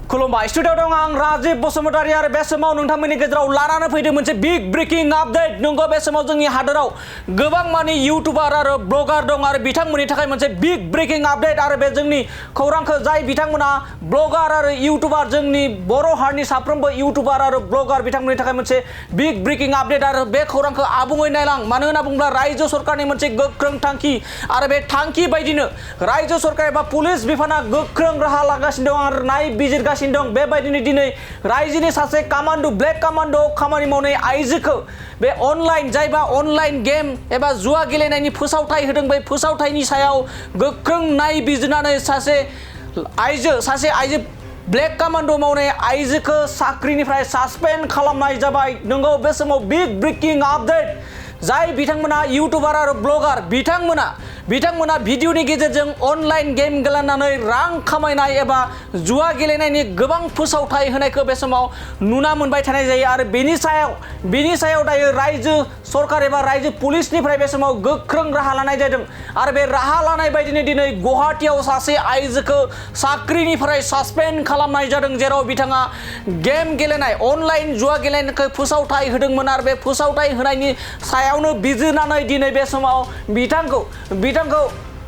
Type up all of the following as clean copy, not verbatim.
खुलुमबाय स्टुडिअ दं आं राजीव बसुमतारी आरो बे समाव नोंथांमोननि गेजेराव लानानै फैदों मोनसे बिग ब्रेकिं आपडेट। नंगौ बे समाव जोंनि हादोराव गोबां मानि इउटुबार आरो ब्लगार दं आरो बिथांमोननि थाखाय मोनसे बिग ब्रेकिं आपडेट आरो बे जोंनि खौरांखौ जाय बिथांमोना ब्लगार आरो इउटुबार जोंनि बर' हारिनि साफ्रोमबो इउटुबार आरो ब्लगार बिथांमोननि थाखाय मोनसे बिग ब्रेकिं आपडेट आरो बे खौरांखौ आबुङै नायलां। मानो होनना बुङोब्ला रायजो सरकारनि मोनसे गोख्रों थांखि आरो बे थांखि बायदिनो रायजो सरकार एबा पुलिस बिफाना गोख्रों राहा लागासिनो दं आरो नायबिजिरगासिनो दं। बेबायदिनो दिनै रायजोनि सासे कामान्डो ब्लेक कामान्डो खामानि मावनाय आइजोखौ बे अनलाइन जायबा अनलाइन गेम एबा जुवा गेलेनायनि फोसावथाय होदों बे फोसावथायनि सायाव गोख्रों नायबिजिरनानै सासे आइजो ब्लेक कामान्डो मावनाय आइजोखौ साख्रिनिफ्राय सासपेन्ड खालामनाय जाबाय। नंगौ बे समाव बिग ब्रेकिं आपडेट जाय बिथांमोना इउटुबार आरो ब्लगार बिथांमोना भिडिअनि गेजेरजों अनलाइन गेम गेलेनानै रां खामायनाय एबा जुवा गेलेनायनि गोबां फोसावथाय होनायखौ बे समाव नुना मोनबाय थानाय जायो आरो बेनि सायाव दायो रायजो सरकार एबा रायजो पुलिसनिफ्राय बे समाव गोख्रों राहा लानाय जादों आरो बे राहा लानाय बायदिनो दिनै गुवाहाटीआव सासे आइजोखौ साख्रिनिफ्राय सासपेन्ड खालामनाय जादों जेराव बिथाङा गेम गेलेनाय अनलाइन जुवा गेलेनायखौ फोसावथाय होदोंमोन आरो बे फोसावथाय होनायनि सायावनो बिजिरनानै दिनै बे समाव बिथांखौ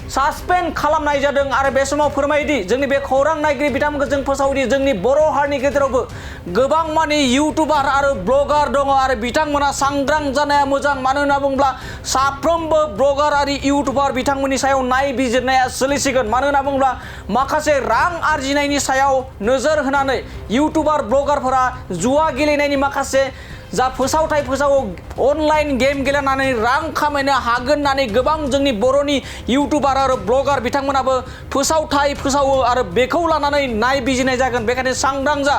सासपेन्ड खालामनाय जादों आरो बे समाव फोरमायदि जोंनि बे खौरां नायगिरि बिथांमोनखौ जों फोसावदि जोंनि बर' हारिनि गेजेरावबो गोबां मानि इउटुबार आरो ब्लगार दङ आरो बिथांमोना सांग्रां जानाया मोजां। मानो होनना बुङोब्ला साफ्रोमबो ब्लगार आरो इउटुबार बिथांमोननि सायाव नायबिजिरनाया सोलिसिगोन। मानो होनना बुङोब्ला माखासे रां आरजिनायनि सायाव नोजोर होनानै इउटुबार ब्लगारफोरा जुवा गेलेनायनि माखासे जा फोसावो अनलाइन गेम गेलेनानै रां खामायनो हागोन होननानै गोबां जोंनि बर'नि इउटुबार आरो ब्लगार बिथांमोनाबो फोसावो आरो बेखौ लानानै नायबिजिरनाय जागोन। बेखायनो सांग्रां जा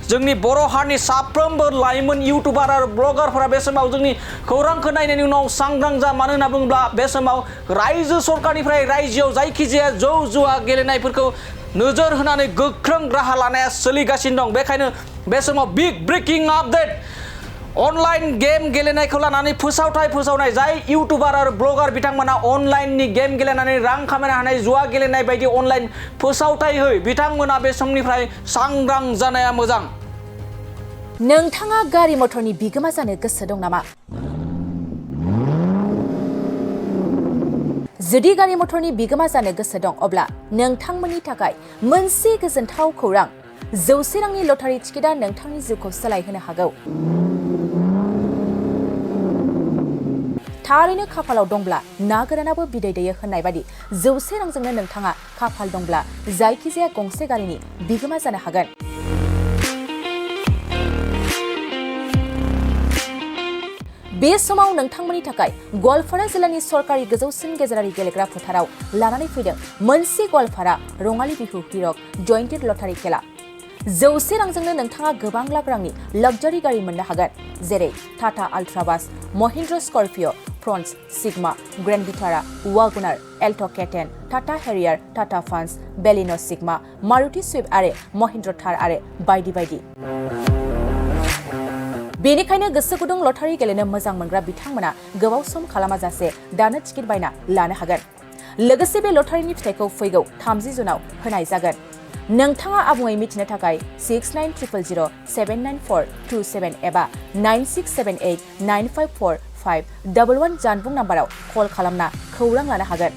जोंनि बर' हारिनि साफ्रोमबो लाइमोन इउटुबार आरो ब्लगारफोरा बे समाव जोंनि खौरांखौ नायनायनि उनाव सांग्रां जा। मानो होनना बुङोब्ला बे समाव रायजो सरकारनिफ्राय रायजोआव जायखिजाया जौ जुवा गेलेनायफोरखौ नोजोर होनानै गोख्रों राहा लानाया सोलिगासिनो दं। बेखायनो बे समाव big breaking update online game गेलेनायखौ लानानै फोसावनाय जाय इउटुबार आरो ब्लगार बिथांमोना अनलाइननि गेम गेलेनानै रां खामायनो हानाय जुवा गेलेनाय बायदि अनलाइन फोसावथाय होयो बिथांमोना बे समनिफ्राय सांग्रां जानाया मोजां। नोंथाङा गारि मटरनि बिगोमा जानो गोसो दं नामा? जुदि गारि मटरनि बिगोमा जानो गोसो दं अब्ला नोंथांमोननि थाखाय मोनसे गोजोनथाव खौरां 100 रांनि लटारि टिकेटआ नोंथांनि जिउखौ सोलायहोनो हागौ। थारैनो खाफालाव दंब्ला ना गोरानाबो बिदै दैयो होननाय बादि 100 रांजोंनो नोंथाङा खाफाल दंब्ला जायखिजाया गंसे गारिनि बिगोमा जानो हागोन। बे समाव नोंथांमोननि थाखाय गवालपारा जिल्लानि सरकारि गोजौसिन गेजेरारि गेलेग्रा फोथाराव लानानै फैदों मोनसे गवालपारा रङाली बिहु हिरक जयन्टेड लटारि खेला। 100 रांजोंनो नोंथाङा गोबां लाख रांनि लाक्जारि गारि मोननो हागोन जेरै Tata Altroz, Mahindra Scorpio, Fronx, Sigma, Grand Vitara, WagonR, Alto' K ten, Tata Harrier, Tata Punch, Baleno' Sigma, Maruti Swift आरो महिन्द्र थार आरो बायदि बायदि। बेनिखायनो गोसो गुदुं लटारि गेलेनो मोजां मोनग्रा बिथांमोना गोबाव सम खालामाजासे दानो टिकेट बायना लानो हागोन। लोगोसे बे लटारिनि फिथाइखौ फैगौ 30 जुनाव होनाय जागोन। नोंथाङा आबुङै मिथिनो थाखाय 6900079427 एबा 9678954511 जानबुं नाम्बाराव कल खालामना खौरां लानो हागोन।